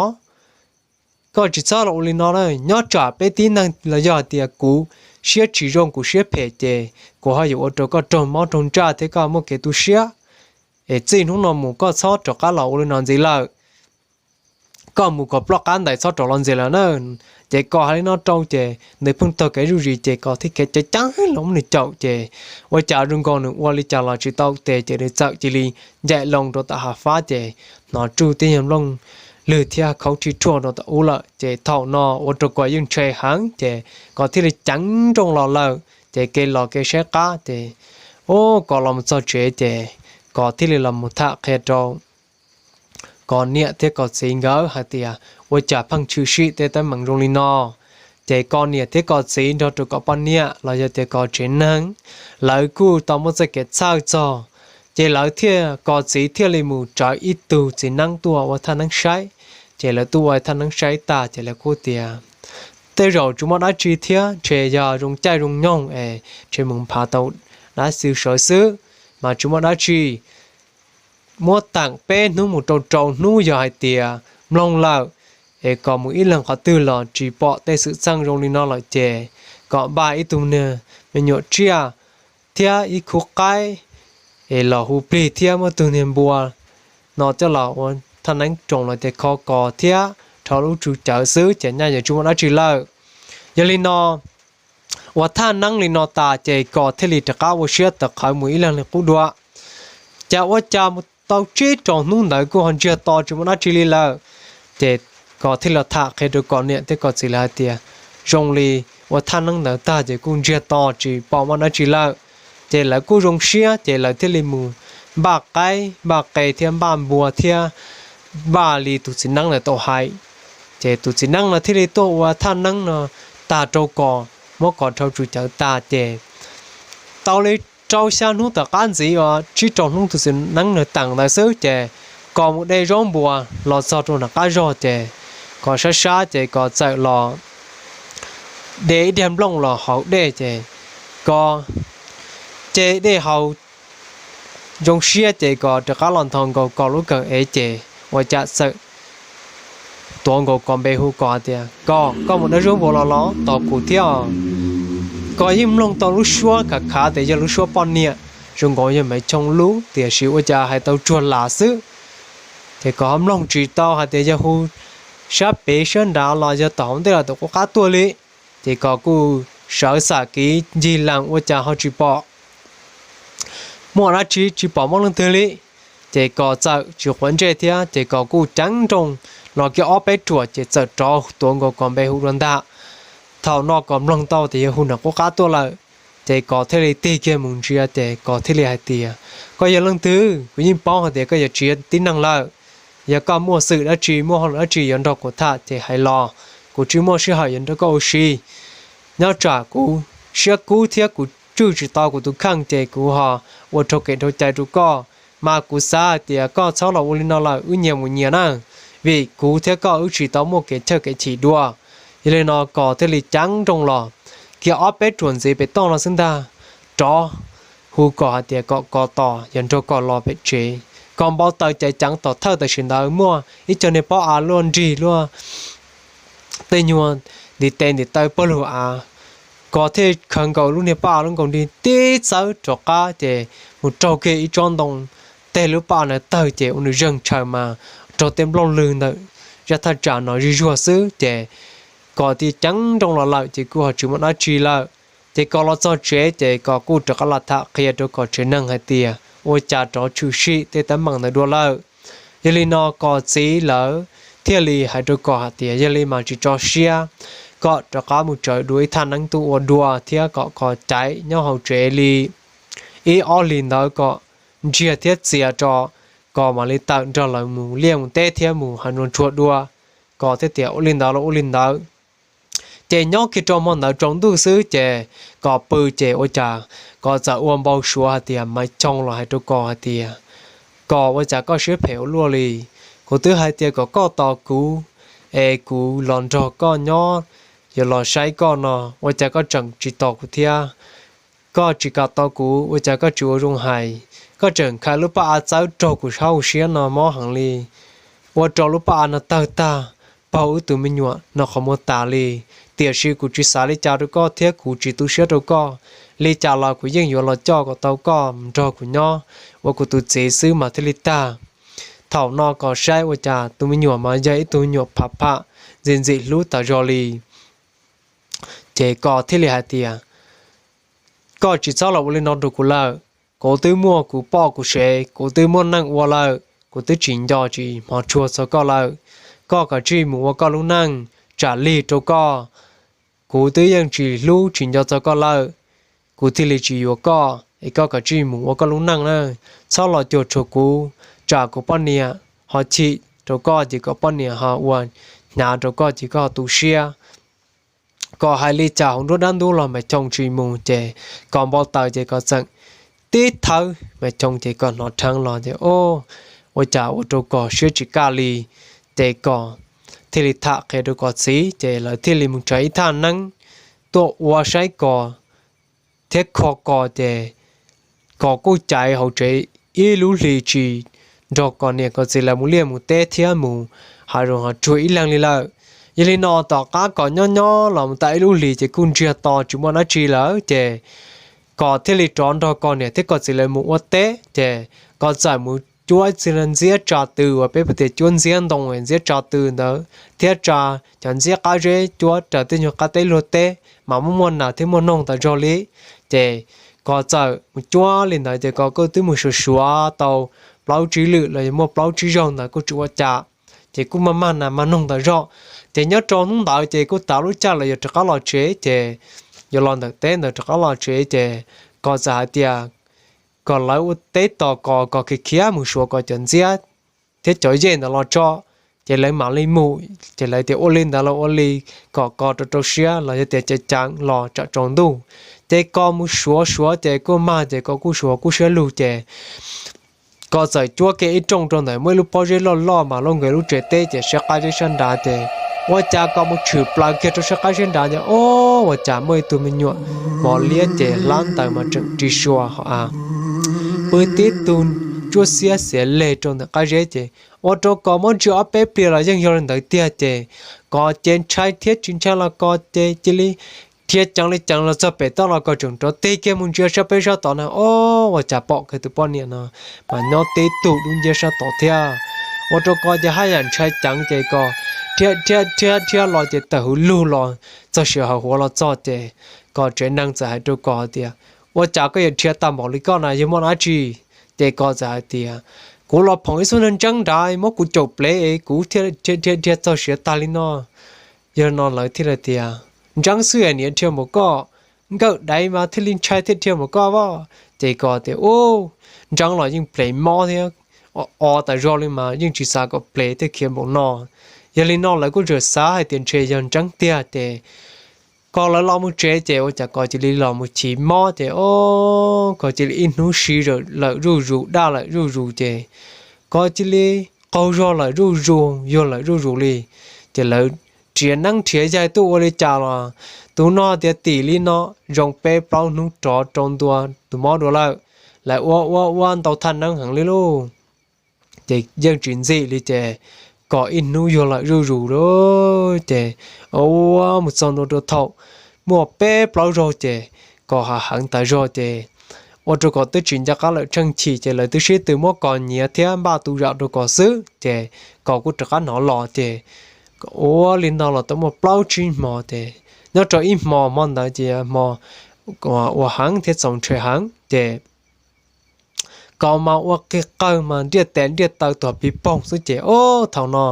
Koj tsis txhob los ua li no na, nyob tsam peb tib neeg los yog hais tias kuv siab tsis zoo kuv siab phem ces kuv ho yuav ua rau koj raug mob raug ntsaj thiab koj muaj kev tu siab. Es txij hnub no mus koj txhob rov qab los ua li no ntxiv lawm. Koj mus kom ploj qab ntais txhob rov los ntxiv lawm na. Ces Kos hais li no rau ces nws pheej taug kev zuj zus ces Kos thiaj kev ceev ceev los muab nws caum ces ua cas zoo nkaus nws ua li cas los tsis tau tes ces nws txawm cia li ncaim loo rau tom hav fab ces hnov tsuj tib nyuag nplooj lwg thiab khaub rhij rhuaj rau tom ub lawm. Ces thaum no ua rau Kos yeej ntshai heev ces Kos thiaj li ceev nrooj los lawm ces kev los kev saib qab ces ub Kos los mus txog tsev ces Kos thiaj li los mus tham qhia rau Kos niam thiab Kos txiv nkawd hais tias ua cas pheej tshwm sim tej teeb meem zoo li no. Ces Kos niam thiab Kos txiv nrog rau Kos poj niam los yog tias Kos tsev neeg, lawv kuj tau muaj txoj kev txhawj txog, ces lawv thiaj, Kos txiv thiaj li mus tsawv ib tug txiv neeb tuaj ua thaj neeb saib. Ces lawv tuaj ua thaj neeb saib tag ces lawv kuj tias tej zaum tsis muaj dab tsi thiab, ntshe yog zoo caij zoo nyoog es ntshe mus phav tau dab xwb sawv xwb, mas tsis muaj dab tsi. Muab teem peb hnub mus rau rau hnub yog hais tias mloog lawm es Kos mus ib leeg qhov twg los tsis pom tej xwm txheej zoo li no lawm ces Kos npaj ib tug niag me nyuam tsiaj thiab ib khub qaib es los hu plig thiab muab tug niag npua no coj los ua thaj neeb roos los ces kho Kos thiab rho lub tswv cawv xwb ces nyaj yuav tsis muaj dab tsi lawm. Yog li no ua thaj neeb li no tas ces Kos thiaj li rov qab ua siab tawv qhawv mus ib leeg li qub dua. Cas ua cas mus tau tsib rau hnub ntawd kuj ho ntsiag to tsis muaj dab tsi li lawm. Ces Kos thiaj li tham qhia rau Kos niam thiab Kos txiv lawv hais tias zoo li ua thaj neeb ntawd tag ces kuj ntsiag to tsis pom muaj dab tsi lawm. Ces lawv kuj zoo siab ces lawv thiaj li mus npaj qaib npaj qe thiab npaj npua thiab npaj li tus txiv neeb ntawd tau hais. Ces tus txiv neeb no thiaj li tuaj ua thaj neeb no tag rau Kos, muab Kos rho tswv cawv tag ces tau li rau xya hnub tom qab ntxiv uas tsib rau hnub tus txiv neeb no teem ntawd xwb ces Kos mus de zaub npua los txog rau nram qab zog ces Kos sab sab ces Kos txawm los de ib diag nplooj los haus dej ces Kos ces dej haus zoo siab ces Kos rov qab los nthos nkaus Kos lub kawm ev ces ua cas txawm tuav nkaus Kos npe hu Kos tias Kos, koj mus de zaub npua los los tos kuv thiab. Kos yeej mloog tau lub suab khav khav tias yog lub suab poj niam, zoo nkaus yog Maiv Choo lub tiam sis ua cas hais tau tsuag las xwb. Ces Kos ho mloog tsis tau hais tias yog hu sab pem sab nrad los yog tom hauv ntej los tom qub qab tuaj li. Ces Kos kuj sawv xam kev ncig lees ua cas ho tsis pom muaj dab tsi, tsis pom muaj leej twg li. Ces Kos txawm tsis quav ntsej thiab ces Kos kuj ceev nrooj los kiag ob peb ruam ces txawm rov tuav nkaus Kos npe hu dua ntag. Thaum no Kos mloog tau tias yawg hu nram qub qab tuaj lawm, ces Kos thiaj li tig kiag mus ntsia ces Kos thiaj li hais tias, Koj yog leej twg? Kuv yeej paub hais tias koj yuav tsis yog tib neeg lawm. Yog koj muaj xwm dab tsi, muaj hauj lwm dab tsi yuav nrog kuv tham ces hais los, kuv tsis muaj sij hawm yuav nrog koj ua si. Nyob tsam kuv siab kub thiab kuv tswj tsis tau kuv tus kheej ces kuv ho ua rau kev dhau cai rau koj. Mas kuv xav hais tias koj txhob los ua li no lawm, wb nyias mus nyias na, vim kuv thiab koj wb tsis tau muaj kev chawj kev chim dua. Yog li no Kos thiaj li ceev nrooj los kiag ob peb ruam ntxiv pem toj no xwb ntag, rov hu Kos hais tias kom Kos tos yog nrog Kos los pem tsev. Kos npau taws ceev ceev tom thawj tam sim ntawd muaj ib co niag pob av luaj nrig luaj tej nyuag ntiv tes ntiv taw pog lug av. Kos thiaj khawv nkaus lub niag pob av lub nkaus nrig tib txawb rov qab ces mus raug kiag ib tsob ntoo, teg lub pob av ntawd tawg ces ua nws zeeg tshaws mas raug tej nplooj lwg ntawm zaj thaj tsam no zij zuag xwb ces Kos thiaj ceev nrooj los lawm ces kuj ho tsis muaj dab tsi lawm. Ces Kos los txog tsev ces Kos kuj rov qab los tham qhia rau Kos tsev neeg hais tias ua cas rov tshwm sim tej teeb meem ntawd dua lawm. Yog li no Kos txiv lawv thiaj li hais rau Kos hais tias, Yog li mas tsis tso siab, koj rov qab mus tsawv dua ib thaj neeb tuaj ua dua thiab kom Kos caiv nyob hauv tsev li ib ob hlis ntawd kom ntsiag thiab txias tso, Kos mam li tawm nrog lawv mus liaj mus teb thiab mus hav zoov tsuag dua. Kos thiaj tias, Ua li ntawd los ua li ntawd. Ces nyob kiag rau hmo ntawd tsaus ntuj xwb ces Kos pw ces ua cas Kos txawm ua npau suav hais tias Maiv Choo los hais rau Kos hais tias, Kos, ua cas koj siab phem ua luaj li? Kuv twb hais tias kom koj tos kuv es kuv los nrog koj nyob, yuav los saib koj no, ua cas koj tseem tsis tos kuv thiab? Koj tsis kam tos kuv ua cas koj tsis ua zoo hais? Koj tseem khaws lub pob av txawb raug kuv sab hauv siab no mob heev li, ua rau lub pob av no tawg tag, paug wb tus me nyuam no qhov muag tas li. Tiam sis kuv tsis xav li cas rau koj thiab kuv tsis tu siab rau koj. Li cas los kuv yeej yuav los coj kom tau koj nrog kuv nyob ua kuv tus txiv xwb mas thiaj li tag. Thaum no Kos saib ua cas tus me nyuam mas yog ib tug me nyuam pham pham, ntxim ntxim hlub tas zog li. Ces Kos thiaj li hais tias, Koj tsis txhob los ua li no rau kuv lawm. Kuv twb muaj kuv poj kuv sev, kuv twb muaj neej ua lawm, kuv twb tsis nco tsis hmov tshua txog koj lawm. Koj kav tsij mus ua koj lub neej, tsam lig rau koj. Kuv twb yeej tsis hlub tsis nco txog koj lawm, kuv thiaj li tsis yuav koj es koj kav tsij mus ua koj lub neej na. Txhob los cuag tshuam kuv, tsam kuv poj niam ho chim rau koj ces kom poj niam ho ua hnyav rau koj ces koj ho tu siab. Kos hais li cas hauv nruab dab ntub los Maiv Choo tsis mus ces Kos npau taws ces Kos txeem tib thawb Maiv Choo ces Kos hnov dheev los ces o, ua cas ua rau Kos siab tsis kaj li. Ces Kos thiaj li tham qhia rau Kos txiv ces lawv thiaj li mus tsa ib thaj neeb tuaj ua saib Kos thiab kho Kos ces Kos kuj caiv hauv tsev ib lub hlis tsis nrog Kos niam Kos txiv lawv mus liaj mus teb thiab mus hav zoov hav tsuag ib leeg li lawm. Yog li no tom qab Kos nyob nyob los mus tau ib lub hlis ces kuj ntsiag to tsis muaj dab tsi lawm ces Kos thiaj li rov nrog Kos niam thiab Kos txiv lawv mus ua teb ces Kos txawm mus cuab ib txhia ntxiab tsa tw uas peb hu tias cuab ntxiab ntoo ntxiab tsa tw ntawd thiab tsa cov ntxiab qab zeb cuab raws tej nyuag qab teb luag teb mas muaj muaj nas thiab muaj noog tas zog li. Ces Kos txawm mus cuab li ntawd ces Kos kuj twb mus suav suav tau plaub tsib lwm los yog muaj plaub tsib zaug ntawd kuj tsis ua cas, ces kuj mag mag nas mag noog tas zog. Ces nyob rau hnub ntawd ces kuj tav lub caij lawv yuav rov qab los tsev ces yuav los ntawm teb ntawd rov qab los tsev ces Kos txawm hais tias kom lawv ua teb tos Kos, Kos khiav khiav mus suav Kos cov ntxiab thiab cov yej ntawd los tso, ces lawv mam li mus. Ces lawv tias ua li ntawd los ua li, kom Kos rau rau siab los yog tias ceev ceev los tsam tsaus ntuj. Ces Kos mus suav suav ces kuj mag ces Kos kuj suav kuj siab lug ces Kos txawm cuab kiag ib rooj rau ntawd muaj ib lub pob zeb loj loj mas loj nkaus lub tsev teb ces sab qab zeb sab nrad ces ua cas Kos mus tshwm plaws kiag rau sab qab zeb nrad ces o, ua cas muaj ib tug me nyuam mos liab ces hlab ntaws mas tseem ris sua ho av pw tib tug tsuab xiab xiav leg rau ntawm qab zeb ces ua rau Kos muab ntsia ob peb pliag los yeej yog li ntawd tiag ces Kos ces ntshai thiab tsis ntshai los Kos ces cia li dhia ceev li ceev los txog pem toj los Kos tseem rov tig kiag mus ntsia sab peb sab tod na o, ua cas pom kiag tus poj niam no mas nyob tib tug dub nciab sab tod thiab. Ua rau Kos ces haj yam ntshai ceev ces Kos dhia dhia dhia dhia los ces tawm hauv lug los txog siav hauv huav los txog ces Kos tsev neeg txawm hais rau Kos hais tias, ua cas koj yuav dhia tag npaum li koj na, yog muaj dab tsi? Ces Kos txawm hais tias, kuv los phoom ib xub ntseeb nrad muab kuv caum plev es kuv dhia txog siav tag li no. Yog no lawv thiaj li tias, ntseeb xwb es niam dhia npaum koj, nkawm daiv mas thiaj li ntshai thiaj dhia npaum koj vaj. Ces Kos tias, ub, ntseeb los yeej plev mob thiab, o tas zog li mas yeej tsis xav kom plev thiaj khiav npaum no. Yog li no lawv kuj tseem xav hais tias ntshe yog ntseeb tiag ces Kos lawv los mus tsev ces ua cas Kos cia li los mus chiv mob ces o, Kos cia li ib hnub si lawm zuj zus daj lawm zuj zus ces Kos cia li qaug zog lawm zuj zus yuag lawm zuj zus li. Ces lawv nrhiav neeb nrhiav yaig tuaj ua li cas los tus no tias tim li no, zoo peb plaub hnub rov rau ntua tus mob dua lawm. Lawv ua ua ua ntau thaj neeb heev li lauj. Ces yeej tsis ntxim li ces Kos ib hnub yuag lawm zuj zus lauj. Ces ua mus txog ntua rau thaum muaj peb plaub zaug ces Kos hav heev tas zog ces ua rau Kos twb tsis nco qab lawm tsheej chim ces lawv twb sib tw muab Kos nyiav thiab npaj tu zam rau Kos xwb ces Kos kuj rov qab hnov los ces ua li no los tau muaj plaub tsib hmo ces nyob rau ib hmo hmo ntawd ces hmo uas heev thiab txaus ntshai heev ces Kos mas ua qig qawg mas ntiaj tes ntiaj taw tuag piv poog xwb ces o, thaum no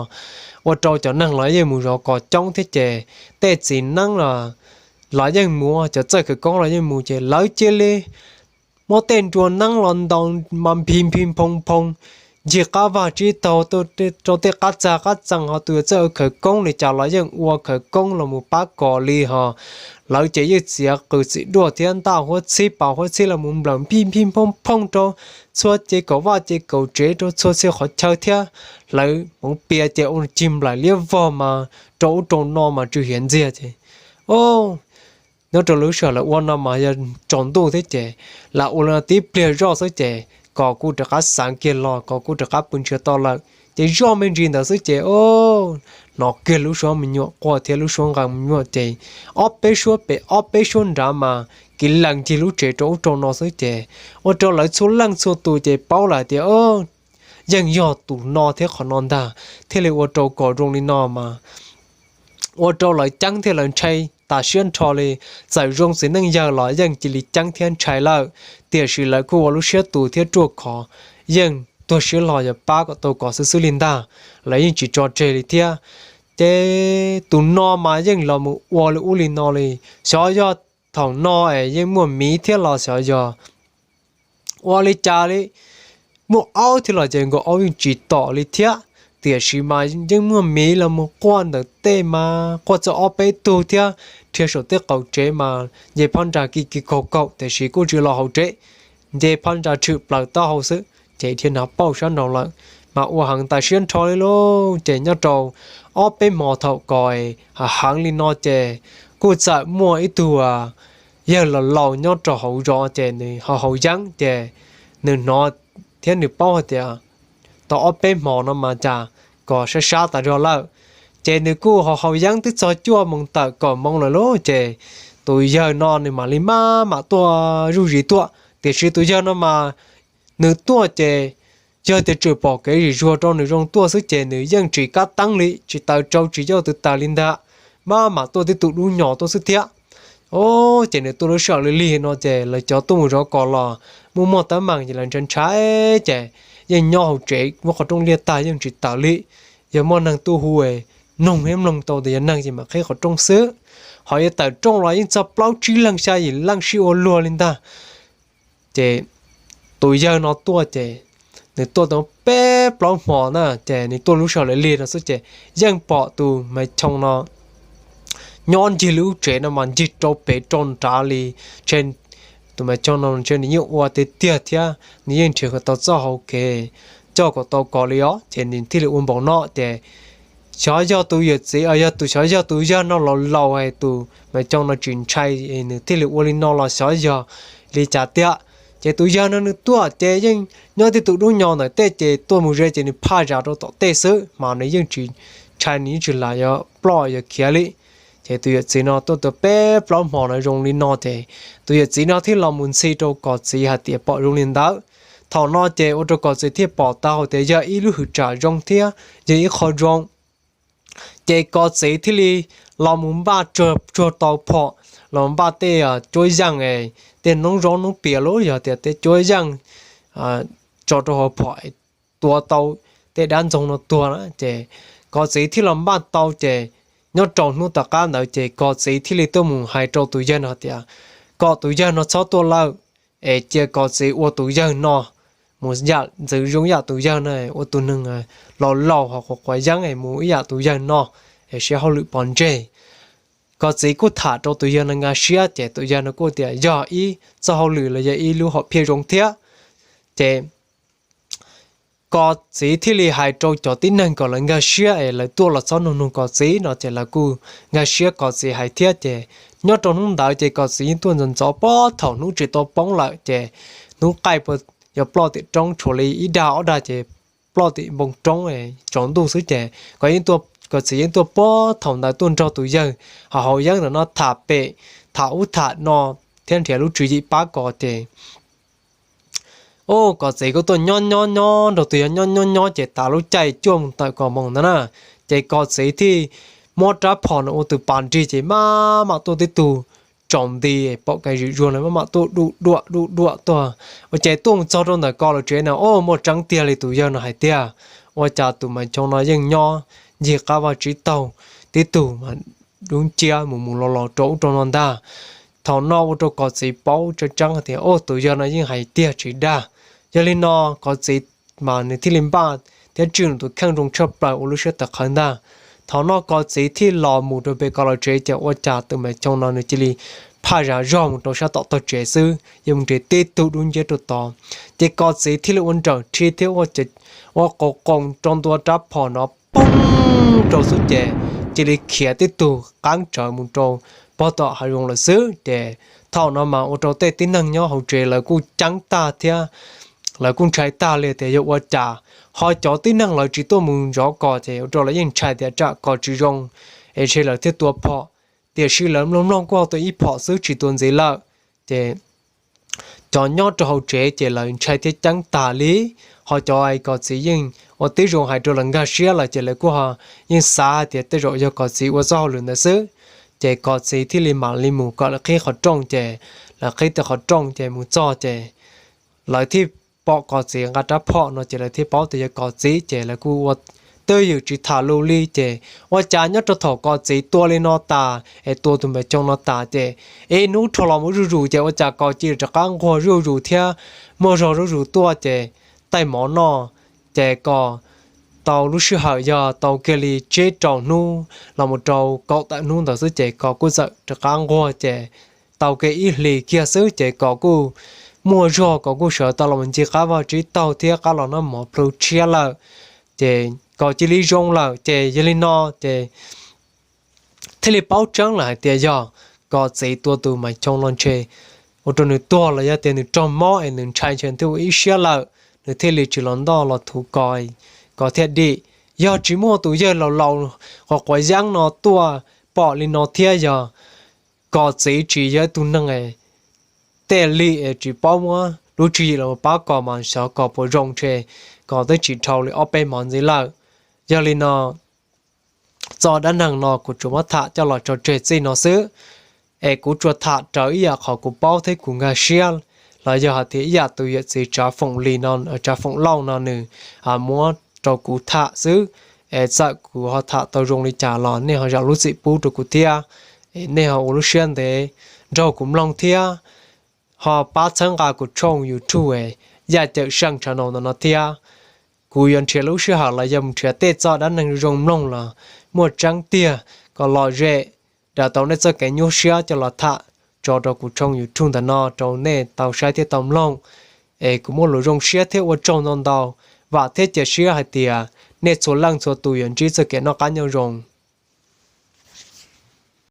ua rau cov neeg los yeej mus zov Kos coob thiab ces tej txiv neeb los los yeej mus, cov txawj khawv koob los yeej mus ces lawv cia li muab tej nruas neeb los ntaus mas nphis nphis nphoo nphoo ncig qab vag tsib taug rau tej qab txag qab txee ho tus txawj khawv koob li cas los yeej ua khawv koob los mus pab Kos li ho. Lawv ces yeej txiav qws txiv duaj thiab ntaj huab txhib pas huab txhib los mus nplawm nphij nphij nphooj phooj rau txhua ces kaum vaj ces kaum tsev rau txhua txhia qhov chaw thiab lawv hmoov pias ces ua cig nplaim liab vog mas rau ub rau no mas tsw hiav ntxiag ces o, nyob rau lub sij hawm lawv ua no mas yog tsaus ntuj thiab ces lawv ua li no tib pliag zoj xwb ces Kos kuj rov qab xav kiag los Kos kuj rov qab pw ntsiag to lawm ces zoj me ntsis ntawd xwb ces o, hnov kiag lub suab me nyuam quaj thiab lub suab nqees me nyuam ces ob peb suab pem ob peb suab nrad mas kiv lees ncig lub tsev rau ub rau no xwb ces ua rau lawv txhua leej txhua tus ces paub lawm tias yeej yog tus no thiab qhov no ntag thiaj li ua rau Kos zoo li no mas ua rau lawv ceeb thiab lawv ntshai tas siab nrho li. Txawm zoo txiv neej yawg los yeej cia li ceeb thiab ntshai lawm, tiam sis lawv kuj ua lub siab tus thiab ruaj khov, yeej tuag siab hlo yuav pab kom tau Kos xwb xwb li ntag, lawv yeej tsis tso tseg li thiab. Ces tus no mas yeej los mus ua li ub li no li, xyov yog thaum no es yeej muaj miv thiab los xyov yog ua li cas li. Muaj aub thiab los ces nkaus aub yeej tsis tom li thiab, tiam sis mas yeej muaj miv los mus quaj ntawm tej mas quaj txog ob peb tug thiab, dhia saum tej qaum tsev mas nce phab ntsa ki ki kaug kaug tiam sis kuj tsis los hauv tsev, nce phab ntsa tshwm plaws taub hau xwb ces dhia nrov pauj sab nraud lawm, mas ua heev tas siab nrho li lauj. Ces nyob rau ob peb hmo thaum Kos hav heev li no ces kuj txawm muaj ib tug yawg laus laus nyob rau hauv zos ces nws haus haus yeeb ces nws hnov thiab nws paub hais tias tau ob peb hmo no mas cas Kos sab sab tas zog lawm, ces nws kuj haus haus yeeb twb txog cuaj moos tawm kaum moos lawm lauj. Ces tus yawg no nws mam li maj mam tuaj zuj zus tuaj, tiam sis tus yawg no mas nws tuaj ces yog tias tseem pom kev zim zuag rau nws zoo tuaj xwb ces nws yeej tsis kab teeb li, tsis taws rau tsis yoj tw taws li ntag, maj mam tuaj tib tug dub nyos tuaj xwb thiab. Ces nws tuaj lub sij hawm li lig no ces lawv cov tuaj mus zov Kos los muaj muaj teeb meem ces lawv ntshai ntshai ces yeej nyob hauv tsev muab qhov rooj liaj tag yeej tsis taws li. Yog muaj neeg tuaj hu noog thiab mloog tau tias yog neeg ces mam qhib qhov rooj xwb, ho yuav tawm rooj los yeej txog plaub tsib leeg xya yim leej sib ua luag li ntag. Ces tus yawg no tuaj ces nws tuaj tau peb plaub hmo na ces nws tuaj lub sij hawm li lig no xwb ces yeej pom tus Maiv Choo no nyob ncig lub tsev no mas ncig rau pem rau nrad li, tus Maiv Choo no ntshe nws yeej ua tiag tiag thiab nws yeej nrhiav kom tau txoj hau kev coj kom tau Kos li os ces nws thiaj li ua npaum no ces xyov yog tus yawm txiv, yog tus, xyov yog tus yawg no laus laus es tus Maiv Choo no tsis ntshai nws thiaj li ua li no los xyov yog li cas tiag. Ces tus yawg no nws tuaj ces yeej nyob tib tug dub nyos ntawm tej ces tuaj mus ze ces nws phaj zam rau tom tej xwb mas nws yeej tsis ntshai, nws yeej tsis lam yuav ploj yuav khiav li. Ces tus yawm txiv no tuaj tau peb plaub hmo no zoo li no ces tus yawm txiv no thiaj los mus ntxhi rau Kos txiv hais tias pom zoo li ntawd. Thaum no ces ua rau Kos txiv thiaj pom tau hais tias yog ib lub hwm tsam zoo thiab yog ib qho zoo. Ces Kos txiv thiaj li los mus npaj tsuag tau phom, los npaj tej cuab yeej, tej noob zaub noob pias los yog tias tej cuab yeej tso rau hauv phom, tua tau tej dab ntxoog no tuag na. Ces Kos txiv thiaj los npaj tau ces nyob rau hnub tom qab ntawd ces Kos txiv thiaj li tuaj mus hais rau tus yawg no tias kom tus yawg no txhob tuaj lawm, es cia Kos txiv ua tus yawg no mus yam ntxwv zoo yam tus yawg no, ua tus neeg laus laus ho quav quav yeeb es mus ib yam tus yawg no, es siab hauj lwm pov ntseg. Kos txiv kuj tham rau tus yawg no nkag siab ces tus yawg no kuj tias yog ib txoj hauj lwm los yog ib lub hom phiaj zoo thiab. Ces Kos txiv thiaj li hais rau cov tib neeg kom lawv nkag siab es lawv tuaj los txhob nug nug Kos txiv no ces lawv kuj nkag siab Kos txiv hais thiab. Ces nyob rau hnub ntawd ces Kos txiv yeej tuaj ntxov ntxov puag thaum hnub tsis tau poob lawm ces hnub qaij puas yuav ploj tim roob tshuav li ib dag ob dag ces ploj tim npoo roob tsaus ntuj xwb ces Kos txiv yeej tuaj puag thaum ntawd tuaj nrog tus yawg ho haus yeeb ntawm no tham pem, tham ub tham no thiab nrhiav lub tswv yim pab Kos ces Ub, Kos txiv kuj tuaj nyob nyob nyob nrog tus yawg nyob nyob nyob ces tas lub caij cuaj moos tawm kaum moos ntawd na, ces Kos txiv thiaj muab rab phom no ua tus pas nrig ces maj mam tuaj tib tug tsaus nti, pom kev zwm zuag no maj mam tuaj duj duam duj duam tuaj. Ua ces tuaj mus txog rau ntawm Kos lawv tsev na, ub, muaj tseeb tiag li tus yawg no hais tiag, ua cas tus Maiv Choo no yeej nyob ncig qab vaj tsib taug tib tug mas dub nciab mus mus los los rau ub rau no ntag. Thaum no ua rau Kos txiv paub tseeb tseeb tias ub, tus yawg no yeej hais tiag tsis dag. Yog li no Kos txiv mas nws thiaj li npaj thiab tswj nws tus kheej zoo tshaj plaws ua lub siab tawv qhawv ntag. Thaum no Kos txiv thiaj los mus rau pem Kos lawv tsev ces ua cas tus Maiv Choo no nws cia li phaj zam zog mus rau sab tom tog tsev xwb, yeej mus nrhiav tib tug dub nciab rau tod. Ces Kos txiv thiaj li ua nrawm rhi thiab ua qas qoos rau ntua rab phom no poob rau xwb ces cia li khiav tib tug qab tsawv mus rau pog tom hav zoov lawm xwb. Ces thaum no mas ua rau tej tib neeg nyob hauv tsev lawv kuj ceeb tag thiab lawv kuj ntshai tag li tias yog ua cas, ho cov tib neeg lawv tsis tuaj mus zov Kos ces ua rau lawv yeej ntshai tias tsam Kos tsis zoo es ntshe lawv thiaj tua phom. Tiam sis lawv mloog mloog kuj ho tua ib phom xwb tsis tua ntxiv lawm. Ces cov nyob rau hauv tsev ces lawv ntshai thiab ceeb tag li, ho cov Kos txiv yeej ua tib zoo hais rau lawv nkag siab lawm ces lawv kuj ho yeej xav hais tias tej zaum yog Kos txiv ua txoj hauj lwm ntawd xwb. Ces Kos txiv thiaj li mam li mus kom lawv qhib qhov rooj ces lawv qhib tau qhov rooj ces mus txog ces lawv thiaj pom Kos txiv nqa rab phom no ces lawv thiaj paub tias yog Kos txiv ces lawv kuj ua twj ywm tsis tham lus li. Ces ua cas nyob rau thaum Kos txiv tua li no tas es tua tus Maiv Choo no tas ces ib hnub rho los mus zuj zus ces ua cas Kos cia li rov qab nquag zuj zus thiab muaj zog zuj zus tuaj ces taij mov noj. Ces Kos tau lub sij hawm yog tau kiag li tsib rau hnub los mus rau kaum tawm hnub ntawd xwb ces Kos kuj txawm rov qab nquag ces tau kiag ib hlis kiag xwb ces Kos kuj muaj zog, Kos kuj sawv tau los mus ncig qab vaj tsib taug thiab qab los noj mov plhu tshiab lawm. Ces Kos cia li zoo lawm ces yog li no ces thiaj li paub tseeb lawm hais tias yog Kos txiv tua tus Maiv Choo no ntshe ua rau nws tuag los yog tias nws raug mob es nws ntshai ntshe thiaj ua ib siab lawm, nws thiaj li tsis los ntoj los thuv Kos, Kos thiaj dim. Yog tsis muaj tus yawg laus laus quav quav yeeb no tuaj pom li no thiab yog Kos txiv tsis yog ib tug neeg tej li es tsis paub muab lub tswv yim los pab Kos mas xyov Kos puas zoo ntshe Kos twb tsis dhau li ob peb hmo ntxiv lawm. Yog li no txoj dab neeg no kuv tsuas muab tham coj los tso tseg txij no xwb, es kuv tsuas tham raws ib yam qhov kuv paub thiab kuv nkag siab, los yog hais tias ib yam tus yawm txiv Tsav Foom Lis no, Tsav Foom Lauj no nws muab rau kuv tham xwb. Es txawm kuv ho tham tau zoo li cas los nej ho zam lub txim pub rau kuv thiab, es nej ho ua lub siab ntev nrog kuv mloog thiab ho pab txhawb nqa kuv tshooj YouTube Yaj Cawm Seej channel ntawm no thiab. Kuv yuav nrhiav lub sij hawm los yog mus nrhiav tej txoj dab neeg zoo mloog los muaj tseeb tiag kom lom zem, daws tau nej txoj kev nyuaj siab coj los tham tso rau kuv tshooj YouTube ntawm no rau nej tau saib thiab tau mloog. Es kuv muaj lus zoo siab thiab ua tsaug ntau ntau, vam thiab cia siab hais tias nej txhua leej txhua tus yuav ntsib txoj kev noj qab nyob zoo.